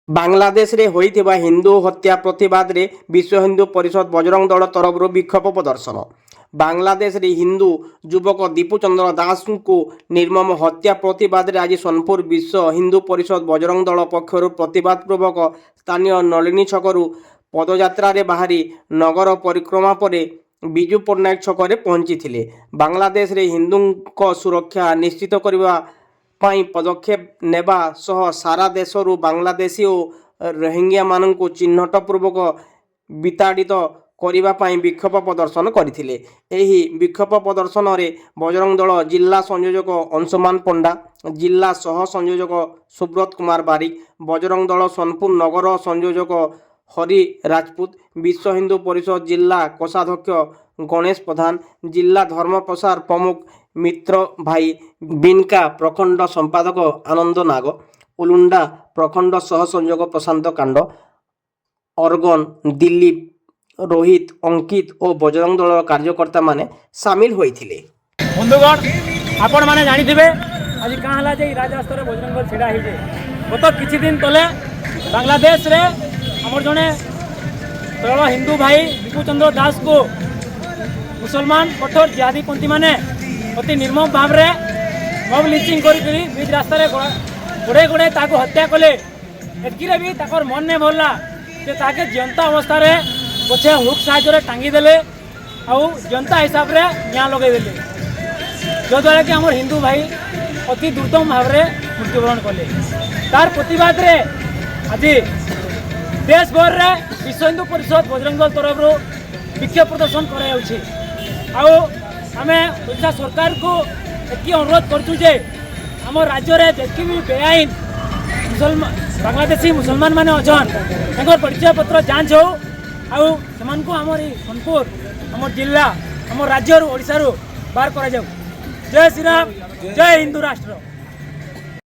ବାଂଲାଦେଶରେ ହୋଇଥିବା ହିନ୍ଦୁ ହତ୍ୟା ପ୍ରତିବାଦରେ ବିଶ୍ୱ ହିନ୍ଦୁ ପରିଷଦ ବଜରଙ୍ଗ ଦଳ ତରଫରୁ ବିକ୍ଷୋଭ ପ୍ରଦର୍ଶନ। ବାଂଲାଦେଶରେ ହିନ୍ଦୁ ଯୁବକ ଦୀପୁ ଚନ୍ଦ୍ର ଦାସଙ୍କୁ ନିର୍ମମ ହତ୍ୟା ପ୍ରତିବାଦରେ ଆଜି ସୋନପୁର ବିଶ୍ୱ ହିନ୍ଦୁ ପରିଷଦ ବଜରଙ୍ଗ ଦଳ ପକ୍ଷରୁ ପ୍ରତିବାଦ ପୂର୍ବକ ସ୍ଥାନୀୟ ନଳିନୀ ଛକରୁ ପଦଯାତ୍ରାରେ ବାହାରି ନଗର ପରିକ୍ରମା ପରେ ବିଜୁ ପଟ୍ଟନାୟକ ଛକରେ ପହଞ୍ଚିଥିଲେ। ବାଂଲାଦେଶରେ ହିନ୍ଦୁଙ୍କ ସୁରକ୍ଷା ନିଶ୍ଚିତ କରିବା ପାଇଁ ପଦକ୍ଷେପ ନେବା ସହ ସାରା ଦେଶରୁ ବାଂଲାଦେଶୀ ଓ ରୋହିଙ୍ଗ୍ୟାମାନଙ୍କୁ ଚିହ୍ନଟ ପୂର୍ବକ ବିତାଡ଼ିତ କରିବା ପାଇଁ ବିକ୍ଷୋଭ ପ୍ରଦର୍ଶନ କରିଥିଲେ। ଏହି ବିକ୍ଷୋଭ ପ୍ରଦର୍ଶନରେ ବଜରଙ୍ଗ ଦଳ ଜିଲ୍ଲା ସଂଯୋଜକ ଅଂଶୁମାନ ପଣ୍ଡା, ଜିଲ୍ଲା ସହ ସଂଯୋଜକ ସୁବ୍ରତ କୁମାର ବାରିକ, ବଜରଙ୍ଗ ଦଳ ସୋନପୁର ନଗର ସଂଯୋଜକ ହରି ରାଜପୁତ, ବିଶ୍ୱ ହିନ୍ଦୁ ପରିଷଦ ଜିଲ୍ଲା କୋଷାଧ୍ୟକ୍ଷ ଗଣେଶ ପ୍ରଧାନ, ଜିଲ୍ଲା ଧର୍ମ ପ୍ରସାର ପ୍ରମୁଖ ମିତ୍ର ଭାଇ, ବିନକା ପ୍ରଖଣ୍ଡ ସମ୍ପାଦକ ଆନନ୍ଦ ନାଗ, ଉଲୁଣ୍ଡା ପ୍ରଖଣ୍ଡ ସହ ସଂଯୋଜକ ପ୍ରଶାନ୍ତ କାଣ୍ଡ, ଅର୍ଗନ ଦିଲ୍ଲୀପ, ରୋହିତ, ଅଙ୍କିତ ଓ ବଜରଙ୍ଗ ଦଳର କାର୍ଯ୍ୟକର୍ତ୍ତାମାନେ ସାମିଲ ହୋଇଥିଲେ। ବନ୍ଧୁଗଣ, ଆପଣମାନେ ଜାଣିଥିବେ ଆଜି କାଁ ହେଲା ଯେ ଏଇ ରାଜରାସ୍ତାରେ ବଜରଙ୍ଗ ଦଳ ଛିଡ଼ା ହେଇଛେ। ଗତ କିଛି ଦିନ ତଲେ ବାଂଲାଦେଶରେ ଆମର ଜଣେ ସରଳ ହିନ୍ଦୁ ଭାଇ ବିପୁଚନ୍ଦ୍ର ଦାସକୁ ମୁସଲମାନ କଠୋର ଜିହାଦୀପନ୍ଥୀମାନେ ଅତି ନିର୍ମମ ଭାବରେ ମବ୍ ଲିଞ୍ଚିଂ କରିକରି ବିଚ୍ ରାସ୍ତାରେ ଗୋଡ଼େଇ ଗୋଡ଼େଇ ତାକୁ ହତ୍ୟା କଲେ। ଏତ୍କିରେ ବି ତାଙ୍କର ମନ ନାଇଁ ଭରଲା ଯେ ତାକେ ଜିଅନ୍ତା ଅବସ୍ଥାରେ ପଛେ ହୁକ୍ ସାହାଯ୍ୟରେ ଟାଙ୍ଗିଦେଲେ ଆଉ ଜିଅନ୍ତା ହିସାବରେ ନିଆଁ ଲଗେଇଦେଲେ, ଯଦ୍ୱାରା କି ଆମର ହିନ୍ଦୁ ଭାଇ ଅତି ଦୁର୍ଦ୍ଦମ ଭାବରେ ମୃତ୍ୟୁବରଣ କଲେ। ତାର ପ୍ରତିବାଦରେ ଆଜି ଦେଶଭରରେ ବିଶ୍ୱ ହିନ୍ଦୁ ପରିଷଦ ବଜରଙ୍ଗ ଦଳ ତରଫରୁ ବିକ୍ଷୋଭ ପ୍ରଦର୍ଶନ କରାଯାଉଛି। ଆଉ ଆମେ ଓଡ଼ିଶା ସରକାରକୁ ଏତିକି ଅନୁରୋଧ କରୁଛୁ ଯେ ଆମ ରାଜ୍ୟରେ ଯେତିକି ବି ବେଆଇନ ମୁସଲମାନ, ବାଂଲାଦେଶୀ ମୁସଲମାନ ମାନେ ଅଛନ୍, ତାଙ୍କର ପରିଚୟ ପତ୍ର ଯାଞ୍ଚ ହଉ ଆଉ ସେମାନଙ୍କୁ ଆମର ଏଇ ସୋନପୁର, ଆମ ଜିଲ୍ଲା, ଆମ ରାଜ୍ୟରୁ, ଓଡ଼ିଶାରୁ ବାହାର କରାଯାଉ। ଜୟ ଶ୍ରୀରାମ, ଜୟ ହିନ୍ଦୁ ରାଷ୍ଟ୍ର।